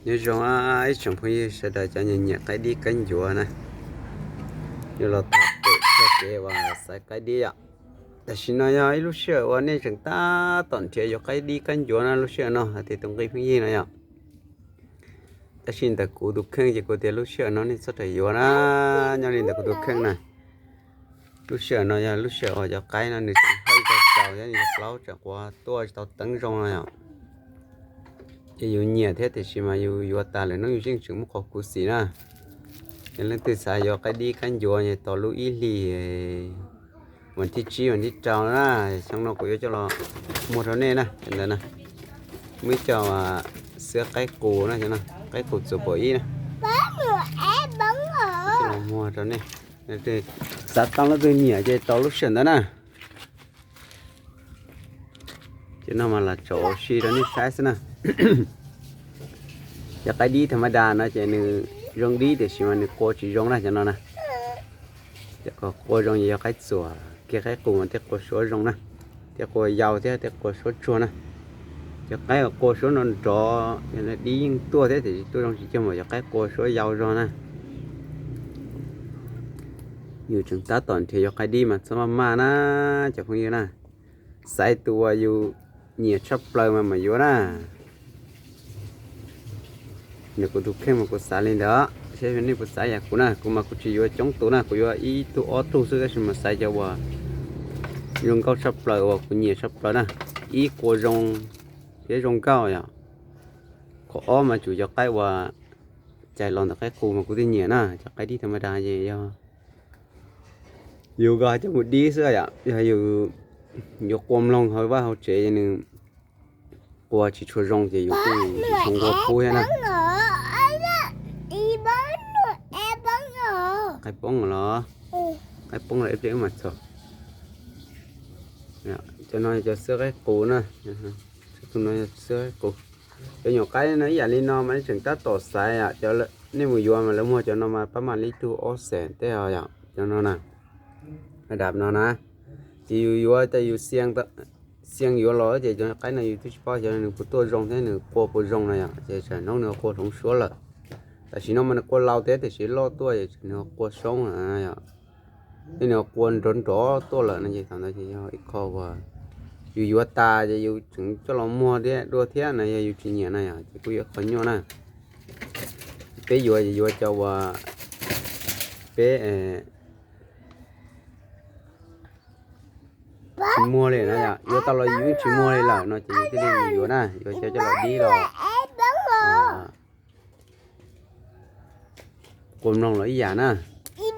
Nyob zoo ib tsoom phooj ywg sawv daws cov nyiam nyiam qaib dib qaib ncuav na, yuav los tham pem txog kev uas xaiv qaib dib yom. Tam sim no yog ib lub sij hawm uas nej tseem tab tom nrhiav yuav qaib dib qaib ncuav na, lub sij hawm no hais tias tus nqi pheej yig no yom. Tab sis ntawm kuv tus kheej ces kuv tias lub sij hawm no nej txhob rawm yuav na, nyob li ntawm kuv tus kheej na. Lub sij hawm no yog lub sij hawm uas cov qaib no nws tseem hawj tau tsaus thiab nws plaub tseem quav tuaj tsis tau teeb zoo no yom. Ces yus nyiam thiab tiam sis mas yus yuav tas lawm hnub yus yeej tseem muaj qhov khuv xim na. Yog leej twg xav yuav qaib dib qaib ncuav ces tos lub ib hlis vas thib tsib vas thib rau na, xyoo no kuv yuav coj los muag rau nej na. Ntawd na, muaj ib co xwab qaib qus na, qaib qus txuas pom ib na, muag rau nej. Xav tau leej twg nyiam ces tos lub sij hawm ntawd na. Ces no mas lam tsom ua si rau nej saib xwb na. Cov qaib dib tha ma da no ces nws zoo dib tiam sis mas nws qua tsis zoo na cov no na. Cov kom qua zoo ces yog qaib txuas, kiag qaib qus mas thiaj qua suab zoo na, thiaj qua yau thiab thiaj qua suab tsuag na. Cov qaib uas qua suab nrov nrov, dib yeej tuaj thiab tiam sis tuaj zoo tsis cuag mas cov qaib qua suab yau zog na. Yus tseem tab tom nrhiav yuav qaib dib mas txhob maj maj na cov phooj ywg na. Xaiv tus uas yus nyiam tshaj plaws mas mam yuav na. Nws kuv tus kheej mas kuv xav li ntawd, saib nej puas xav yam kuv na. Kuv mas kuv tsis yuav coob tus na, kuv yuav ib tug ob tug xwb tab sis mas xaiv cov uas zoo nkauj tshaj plaws uas kuv nyiam tshaj plaws na. Ib qua zoo thiab zoo nkauj yom. Qhov ob mas tsum cov qaib uas cais los ntawm qaib qus mas kuv thiaj nyiam na, cov qaib dib tha ma da ces yog yus nqa coj mus dib xwb yom. Yog yus yuav qua mloog hauv vaj hauv tsev nws qua tsis tshua zoo ces yus kuj tsis tshua nquag pub thiab na. Qaib poob los, qaib poob los ib pliag wb mam txog. Cov no cov xwb qaib qus na, tus no yog xwb qaib qus. Cov nyuam qaib no ib yam li no mas nej tseem tab tom xaiv, nej mus yuav mas lawv muag cov no mas pab mam li ib tug ob xees tej os yom, cov no na. Dam no na, ces yus yuav tas yus xiang yuav los ces cov qaib no yus twb tsis paub xyov nws puas tuaj zoo thiab nws qua puas zoo no yom, ces tsam hnub nws qua hloov suab lawm. Tam sim no mas nws qua laus thiab tiam sis loj tuaj ces nws qua soob yom. Yog nws qua nrov nrov tuaj lawm no ces thaum ntawd ces yog ib qho uas yus yuav tas ces yus tseem coj los muag thiab dua thiab no yog yus tsis nyiam na yom, ces kuj yog qhov nyuaj na. Peb yuav yuav cov uas peb tsis muag li na, yuav tau los yus yeej tsis muag li lawm no ces yus thiaj li yuav na, yuav xyov coj los dib los qua mloog los ib yam na.